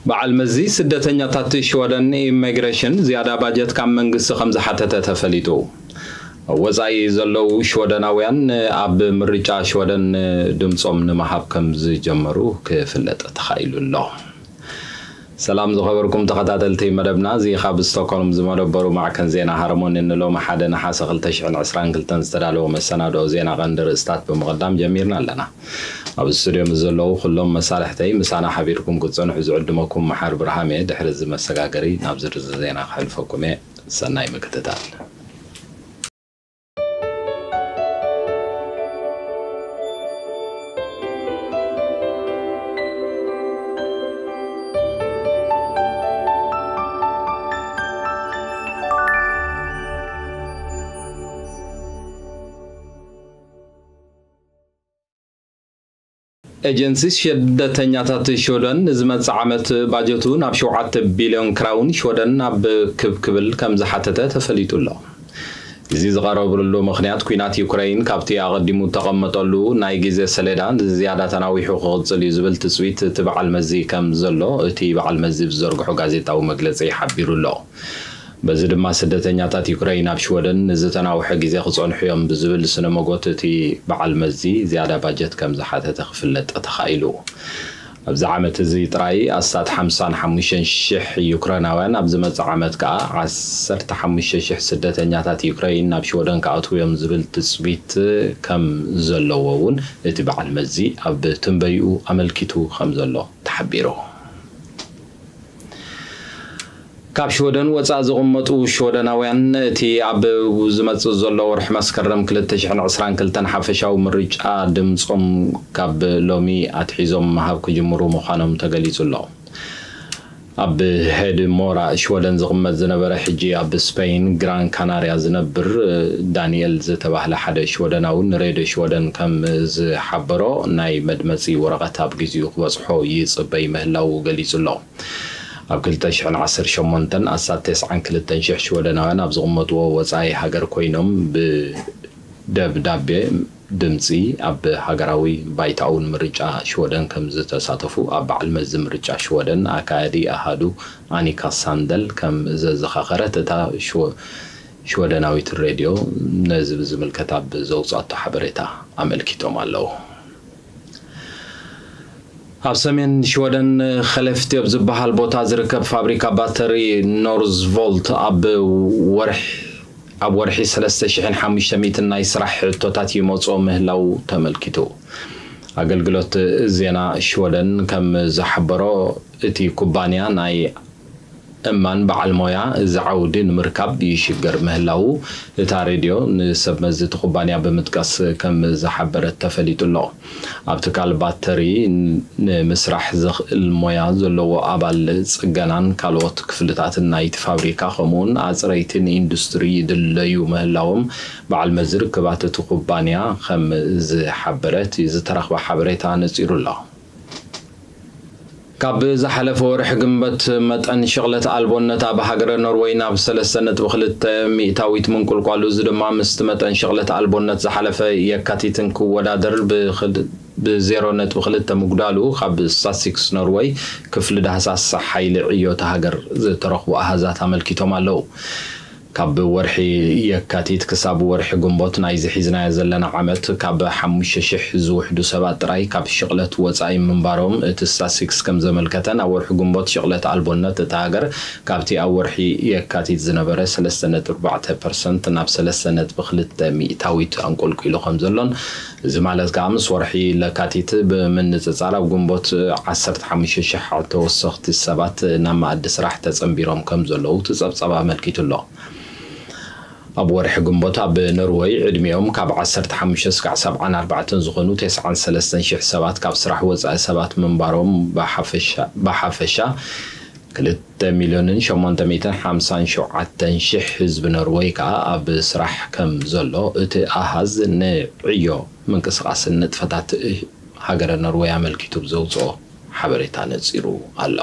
በዓል መዚ ስደተኛታት ሽወደን ኢሚግሬሽን ዝያዳ ባጀት ካብ መንግስቲ ከም ዝሓተተ ተፈሊጡ። ኣብ ወጻኢ ዘለዉ ሽወደናውያን ኣብ ምርጫ ሽወደን ድምጾም ንምሃብ ከም ዝጀመሩ ክፍለጥ ተኻኢሉ ኣሎ። ሰላም ዝኸበርኩም ተኸታተልቲ መደብና፣ እዚ ካብ ስቶክሆልም ዝመደበሩ ማዕከን ዜና ሃርሞኒ ንሎሚ ሓደ ነሓሰ ክልተ ሽሕን ዕስራን ክልተን ዝተዳለወ መሰናድኦ ዜና ቀንዲ ርእስታት ብምቕዳም ጀሚርና ኣለና። ኣብ ስቱድዮ ምስ ዘለዉ ኩሎም መሳርሕተይ ምሳና ሓቢርኩም ክትጸንሑ ዝዕድመኩም መሓር ብርሃም እየ። ድሕሪ እዚ መሰጋገሪ ናብ ዝርዝር ዜና ከሕልፈኩም እየ። ሰናይ ምክትታል። ኤጀንሲ ስደተኛታት ሽወደን ንዝመጽእ ዓመት ባጀቱ ናብ ሸውዓተ ቢልዮን ክራውን ሽወደን ናብ ክብ ክብል ከም ዝሓተተ ተፈሊጡ ኣሎ። እዚ ዝቐረበሉ ምኽንያት፣ ኲናት ዩክረይን ካብቲ ኣቐዲሙ እተቐመጠሉ ናይ ግዜ ሰሌዳ ንዝያዳ ተናዊሑ ክቕጽል እዩ ዝብል ትጽቢት እቲ በዓል መዚ ከም ዘሎ እቲ በዓል መዚ ብዝዘርግሖ ጋዜጣዊ መግለጺ ሓቢሩ ኣሎ። በዚ ድማ ስደተኛታት ዩክረይን ኣብ ሽወደን ንዝተናውሐ ግዜ ክጸንሑ እዮም ብዝብል ስነ መጎት እቲ በዓል መዚ ዝያዳ ባጀት ከም ዝሓተተ ክፍለጥ ተኻኢሉ። ኣብዚ ዓመት እዚ ጥራይ ኣስታት ሓምሳን ሓሙሽተን ሽሕ ዩክረናውያን፣ ኣብ ዝመጽእ ዓመት ከኣ ዓሰርተ ሓሙሽተ ሽሕ ስደተኛታት ዩክረይን ናብ ሽወደን ክኣትዉ እዮም ዝብል ትጽቢት ከም ዘለዎ እውን እቲ በዓል መዚ ኣብ ትንበይኡ ኣመልኪቱ ከም ዘሎ ተሓቢሩ። ካብ ሽወደን ወጻኢ ዝቕመጡ ሽወደናውያን፣ እቲ ኣብ ዝመጽእ ዘሎ ወርሒ መስከረም ክልተ ሽሕን ዕስራን ክልተን ሓፈሻዊ ምርጫ ድምጾም ካብ ሎሚ ኣትሒዞም ምሃብ ክጅምሩ ምዃኖም ተገሊጹ ኣሎ። ኣብ ሄድ ሞራ ሽወደን ዝቕመጥ ዝነበረ፣ ሕጂ ኣብ ስፔን ግራን ካናርያ ዝነብር ዳንኤል ዝተባህለ ሓደ ሽወደናዊ ንሬድዮ ሽወደን ከም ዝሓበሮ፣ ናይ መድመጺ ወረቐት ኣብ ግዜኡ ክበጽሖ ይጽበይ ምህላዉ ገሊጹ ኣሎ። ኣብ ክልተ ሽሕን ዓሰርተ ሸሞንተን ኣስታት ተስዓን ክልተን ሽሕ ሽወደናውያን ኣብ ዝቕመጥዎ ወጻኢ ሃገር ኮይኖም ብደብዳቤ ድምጺ ኣብ ሃገራዊ ባይታኡን ምርጫ ሽወደን ከም ዝተሳተፉ ኣብ በዓል መዚ ምርጫ ሽወደን ኣካያዲ ኣሃዱ ኣኒካ ሳንደል ከም ዘዘኻኸረት እታ ሽወ-፣ ሽወደናዊት ሬድዮ ነዚ ብዝምልከት ኣብ ዘውጻቶ ሓበሬታ ኣመልኪቶም ኣለዉ። ኣብ ሰሜን ሽወደን ኸለፍቲ ኣብ ዝበሃል ቦታ ዝርከብ ፋብሪካ ባተሪ ኖርዝቮልት ኣብ ወርሒ፣ ኣብ ወርሒ ሰለስተ ሽሕን ሓሙሽተ ሚእትን ናይ ስራሕ ሕቶታት ይመጾ ምህላው ተመልኪቱ። ኣገልግሎት ዜና ሽወደን ከም ዝሓበሮ፣ እቲ ኩባንያ ናይ እማን በዓል ሞያ እዚ ዓውዲ ንምርካብ ይሽገር ምህላዉ እታ ሬድዮ ንሰብ መዚ እቲ ኩባንያ ብምጥቃስ ከም ዝሓበረት ተፈሊጡ ኣሎ። ኣብ ትካል ባተሪ ንምስራሕ ዘኽእል ሞያ ዘለዎ ኣባል ጽገናን ካልኦት ክፍልታትን ናይቲ ፋብሪካ፣ ከምኡውን ኣጽረይቲ ንኢንዱስትሪ ይድለዩ ምህላዎም በዓል መዚ ርክባት እቲ ኩባንያ ከም ዝሓበረ እቲ ዝተረኽበ ሓበሬታ ነጺሩ ኣሎ። ካብ ዝሓለፈ ወርሒ ግንቦት መጠን ሽቕለት ኣልቦነት ኣብ ሃገረ ኖርወይ ናብ ሰለስተ ነጥቢ ክልተ ሚእታዊት ምንቁልቋሉ፣ እዚ ድማ ምስቲ መጠን ሽቕለት ኣልቦነት ዝሓለፈ የካቲትን ክወዳደር ብክል-፣ ብዜሮ ነጥቢ ክልተ ምጉዳሉ ካብ ሳሲክስ ኖርወይ ክፍሊ ዳህሳስ ሓይሊ ዕዮ እታ ሃገር ዝተረኽቡ ኣሃዛት ኣመልኪቶም ኣለዉ። ካብ ወርሒ የካቲት ክሳብ ወርሒ ግንቦት ናይዚ ሒዝናዮ ዘለና ዓመት፣ ካብ ሓሙሽተ ሽሕ ዝውሕዱ ሰባት ጥራይ ካብ ሽቕለት ወጻኢ ምንባሮም እቲ ስታትስቲክስ ከም ዘመልከተ፣ ናብ ወርሒ ግንቦት ሽቕለት ኣልቦነት እታ ሃገር ካብቲ ኣብ ወርሒ የካቲት ዝነበረ ሰለስተ ነጥቢ ኣርባዕተ ፐርሰንት ናብ ሰለስተ ነጥቢ ክልተ ሚእታዊት ኣንቆልቂሉ ከም ዘሎን፣ እዚ ማለት ከኣ ምስ ወርሒ ለካቲት ብምንጽጻር ኣብ ግንቦት ዓሰርተ ሓሙሽተ ሽሕ ተወሰኽቲ ሰባት ናብ መኣዲ ስራሕ ተጸንቢሮም ከም ዘለዉ እቲ ጸብጻብ ኣመልኪቱ ኣሎ። ኣብ ወርሒ ግንቦት ኣብ ኖርወይ ዕድሚኦም ካብ ዓሰርተ ሓሙሽተ እስካዕ ሰብዓን ኣርባዕተን ዝኾኑ ተስዓን ሰለስተን ሽሕ ሰባት ካብ ስራሕ ወጻኢ ሰባት ምንባሮም ብሓፈሻ፣ ብሓፈሻ ክልተ ሚልዮንን ሸሞንተ ሚእትን ሓምሳን ሸውዓተን ሽሕ ህዝቢ ኖርወይ ከኣ ኣብ ስራሕ ከም ዘሎ እቲ ኣሃዝ ንዕዮ ምንቅስቓስን ንጥፈታት ሃገረ ኖርወይ ኣመልኪቱ ብዘውጽኦ ሓበሬታ ነጺሩ ኣሎ።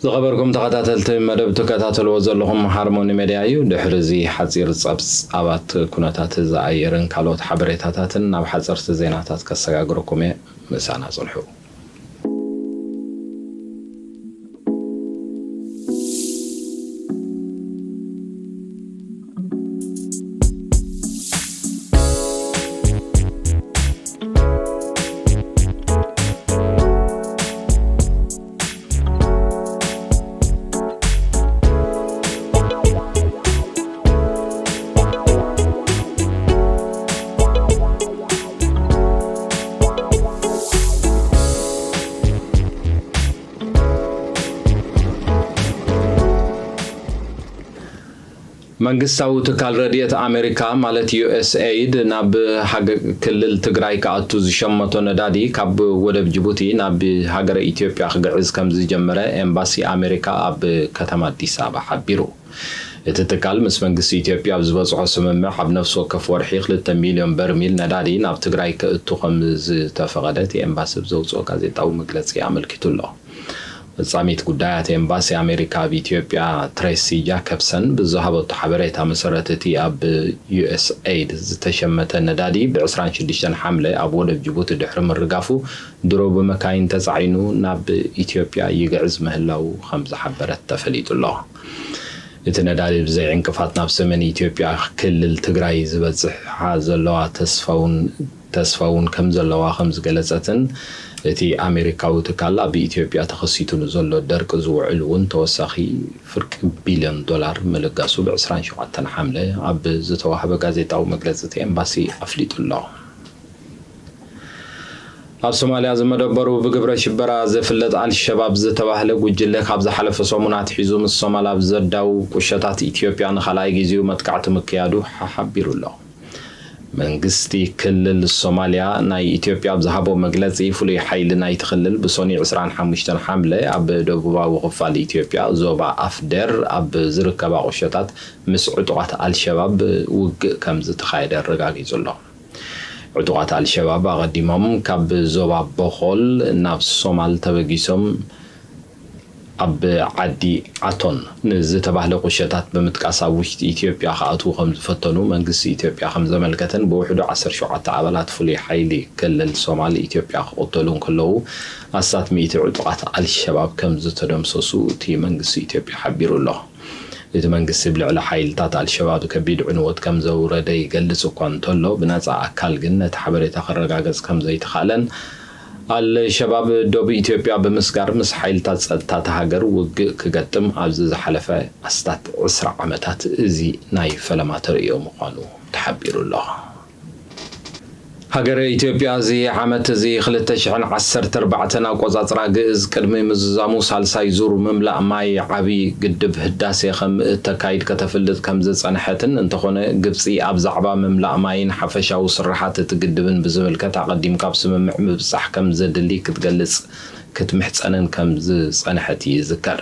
ዝኸበርኩም ተኸታተልቲ መደብ ትከታተልዎ ዘለኹም ሃርሞኒ ሜድያ እዩ። ድሕሪ እዚ ሓጺር ጸብጻባት ኩነታት እዚ ኣየርን ካልኦት ሓበሬታታትን ናብ ሓጸርቲ ዜናታት ከሰጋግረኩም እየ። ምሳና ጽንሑ። መንግስታዊ ትካል ረድኤት ኣሜሪካ ማለት ዩ ኤስ ኤይድ ናብ ሃገ-፣ ክልል ትግራይ ክኣቱ ዝሸመቶ ነዳዲ ካብ ወደብ ጅቡቲ ናብ ሃገረ ኢትዮጵያ ክግዕዝ ከም ዝጀመረ ኤምባሲ ኣሜሪካ ኣብ ከተማ ኣዲስ ኣበባ ሓቢሩ። እቲ ትካል ምስ መንግስቲ ኢትዮጵያ ኣብ ዝበጽሖ ስምምዕ ኣብ ነፍሲ ወከፍ ወርሒ ክልተ ሚልዮን በርሚል ነዳዲ ናብ ትግራይ ክእቱ ከም ዝተፈቐደ እቲ ኤምባሲ ኣብ ዘውጽኦ ጋዜጣዊ መግለጺ ኣመልኪቱ ኣሎ። ፈጻሚት ጉዳያት ኤምባሲ ኣሜሪካ ኣብ ኢትዮጵያ ትሬሲ ጃከብሰን ብዝሃበቶ ሓበሬታ መሰረት፣ እቲ ኣብ ዩ ኤስ ኤይድ ዝተሸመተ ነዳዲ ብ ዕስራን ሽዱሽተን ሓምለ ኣብ ወደብ ጅቡቲ ድሕሪ ምርጋፉ ድሮ ብመካይን ተጻዒኑ ናብ ኢትዮጵያ ይግዕዝ ምህላዉ ከም ዝሓበረት ተፈሊጡ ኣሎ። እቲ ነዳዲ ብዘይ ዕንቅፋት ናብ ሰሜን ኢትዮጵያ ክልል ትግራይ ዝበጽሓ ዘለዋ ተስፋውን ተስፋ እውን ከም ዘለዋ ከም ዝገለጸትን፣ እቲ ኣሜሪካዊ ትካል ኣብ ኢትዮጵያ ተኸሲቱ ንዘሎ ደርቂ ዝውዕል እውን ተወሳኺ ፍርቂ ቢልዮን ዶላር ምልጋሱ ብ ዕስራን ሸውዓተን ሓምለ ኣብ ዝተዋህበ ጋዜጣዊ መግለጺ እቲ ኤምባሲ ኣፍሊጡ ኣሎ። ኣብ ሶማልያ ዝመደበሩ ብግብረ ሽበራ ዝፍለጥ ኣልሸባብ ዝተባህለ ጉጅለ ካብ ዝሓለፈ ሰሙን ኣትሒዙ ምስ ሶማል ኣብ ዘዳው ቁሸታት ኢትዮጵያ ንኻልኣይ ግዜኡ መጥቃዕቲ ምክያዱ ሓሓቢሩ ኣሎ። መንግስቲ ክልል ሶማልያ ናይ ኢትዮጵያ ኣብ ዝሃቦ መግለጺ፣ ፍሉይ ሓይሊ ናይቲ ክልል ብሶኒ ዕስራን ሓሙሽተን ሓምለ ኣብ ደቡባዊ ክፋል ኢትዮጵያ ዞባ ኣፍደር ኣብ ዝርከባ ቁሸታት ምስ ዕጡቓት ኣልሸባብ ውግእ ከም ዝተኻየደ ኣረጋጊጹ ኣሎ። ዕጡቓት ኣልሸባብ ኣቐዲሞም ካብ ዞባ ቦኾል ናብ ሶማል ተበጊሶም ኣብ ዓዲ ዓቶን ንዝተባህለ ቁሸታት ብምጥቃስ ኣብ ውሽጢ ኢትዮጵያ ክኣትዉ ከም ዝፈተኑ መንግስቲ ኢትዮጵያ ከም ዘመልከተን ብውሕዱ ዓሰርተ ሸውዓተ ኣባላት ፍሉይ ሓይሊ ክልል ሶማል ኢትዮጵያ ክቕተሉ እንከለዉ ኣስታት ሚእቲ ዕጡቓት ኣልሸባብ ከም ዝተደምሰሱ እቲ መንግስቲ ኢትዮጵያ ሓቢሩ ኣሎ። እቲ መንግስቲ ብልዕሊ ሓይልታት ኣልሸባብ ከቢድ ዕንወት ከም ዘውረደ ይገልጽ እኳ እንተሎ፣ ብነጻ ኣካል ግን ነቲ ሓበሬታ ክረጋገጽ ከም ዘይተኻእለን ኣልሸባብ ዶብ ኢትዮጵያ ብምስጋር ምስ ሓይልታት ጸጥታ እታ ሃገር ውግእ ክገጥም ኣብዚ ዝሓለፈ ኣስታት ዕስራ ዓመታት እዚ ናይ ፈለማ ተርእዮ ምዃኑ ተሓቢሩ ኣሎ። ሃገረ ኢትዮጵያ እዚ ዓመት እዚ ክልተ ሽሕን ዓሰርተ ኣርባዕተን ኣቆጻጽራ ግእዝ ቅድሚ ምዝዛሙ ሳልሳይ ዙር ምምላእ ማይ ዓቢ ግድብ ህዳሴ ከም እተካይድ ከተፍልጥ ከም ዝጸንሐትን፣ እንተኾነ ግብጺ ኣብ ዛዕባ ምምላእ ማይን ሓፈሻዊ ስርሓት እቲ ግድብን ብዝምልከት ኣቐዲምካ ኣብ ስምምዕ ምብጻሕ ከም ዘድሊ ክትገልጽ ክትምሕጸንን ከም ዝጸንሐት ይዝከር።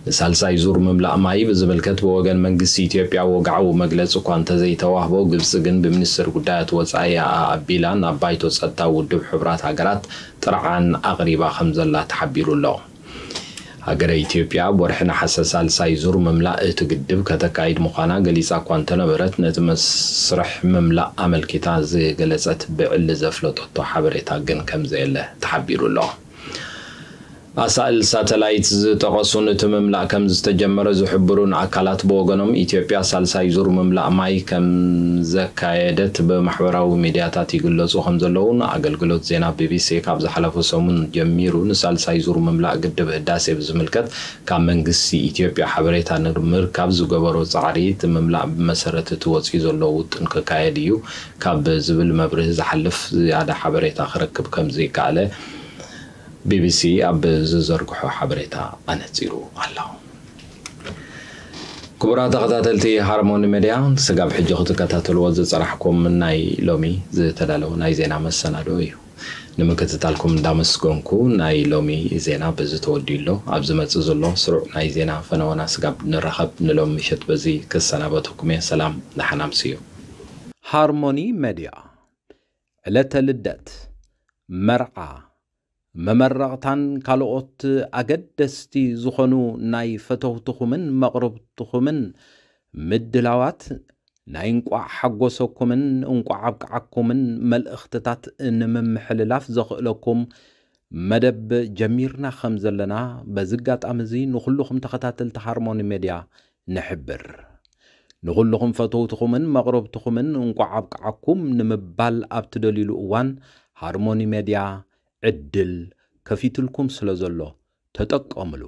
ንሳልሳይ ዙር ምምላእ ማይ ብዝምልከት ብወገን መንግስቲ ኢትዮጵያ ወግዓዊ መግለጺ እኳ እንተዘይተዋህቦ፣ ግብጺ ግን ብሚኒስትር ጉዳያት ወጻኢኣ ኣቢላ ናብ ባይቶ ጸጥታ ውድብ ሕቡራት ሃገራት ጥርዓን ኣቕሪባ ከም ዘላ ተሓቢሩ ኣሎ። ሃገረ ኢትዮጵያ ኣብ ወርሒ ነሓሰ ሳልሳይ ዙር ምምላእ እቲ ግድብ ከተካይድ ምዃና ገሊጻ እኳ እንተነበረት፣ ነቲ መስርሕ ምምላእ ኣመልኪታ ዝገለጸት ብዕሊ ዘፍለጠቶ ሓበሬታ ግን ከም ዘየለ ተሓቢሩ ኣሎ። ኣሳእል ሳተላይት ዝጠቐሱን እቲ ምምላእ ከም ዝተጀመረ ዝሕብሩን ኣካላት ብወገኖም፣ ኢትዮጵያ ሳልሳይ ዙር ምምላእ ማይ ከም ዘካየደት ብማሕበራዊ ሚድያታት ይግለጹ ከም ዘለዉን ኣገልግሎት ዜና ቢ ቢ ሲ ካብ ዝሓለፈ ሰሙን ጀሚሩ ንሳልሳይ ዙር ምምላእ ግድብ ህዳሴ ብዝምልከት ካብ መንግስቲ ኢትዮጵያ ሓበሬታ ንምርካብ ዝገበሮ ጻዕሪ፣ እቲ ምምላእ ብመሰረት እቲ ወጺኡ ዘሎ ውጥን ክካየድ እዩ ካብ ዝብል መብርሂ ዝሓልፍ ዝያዳ ሓበሬታ ክረክብ ከም ዘይከኣለ ቢ ቢ ሲ ኣብ ዝዘርግሖ ሓበሬታ ኣነጺሩ ኣሎ። ክቡራት ተኸታተልቲ ሃርሞኒ ሜድያ፣ ስጋብ ሕጂ ክትከታተልዎ ዝጸናሕኩም ናይ ሎሚ ዝተዳለወ ናይ ዜና መሰናድኦ እዩ። ንምክትታልኩም እንዳመስገንኩ፣ ናይ ሎሚ ዜና በዚ ተወዲኡ ኣሎ። ኣብ ዝመጽእ ዘሎ ስሩዕ ናይ ዜና ፈነወና ስጋብ ንራኸብ፣ ንሎሚ ምሸት በዚ ክሰናበተኩም እየ። ሰላም፣ ደሓን ኣምስዩ። ሃርሞኒ ሜድያ፣ ዕለተ ልደት፣ መርዓ፣ መመረቕታን ካልኦት ኣገደስቲ ዝኾኑ ናይ ፈተውትኹምን መቕርብትኹምን ምድላዋት፣ ናይ እንቋዕ ሓጎሰኩምን እንቋዕ ኣብቅዓኩምን መልእኽትታት ንምምሕልላፍ ዘኽእለኩም መደብ ጀሚርና ከም ዘለና በዚ ኣጋጣሚ እዚ ንኹልኹም ተኸታተልቲ ሃርሞኒ ሜድያ ንሕብር። ንኹልኹም ፈተውትኹምን መቕረብትኹምን እንቋዕ ኣብቅዓኩም ንምባል ኣብ ትደልዩሉ እዋን፣ ሃርሞኒ ሜድያ ዕድል ከፊቱልኩም ስለ ዘሎ ተጠቀምሉ።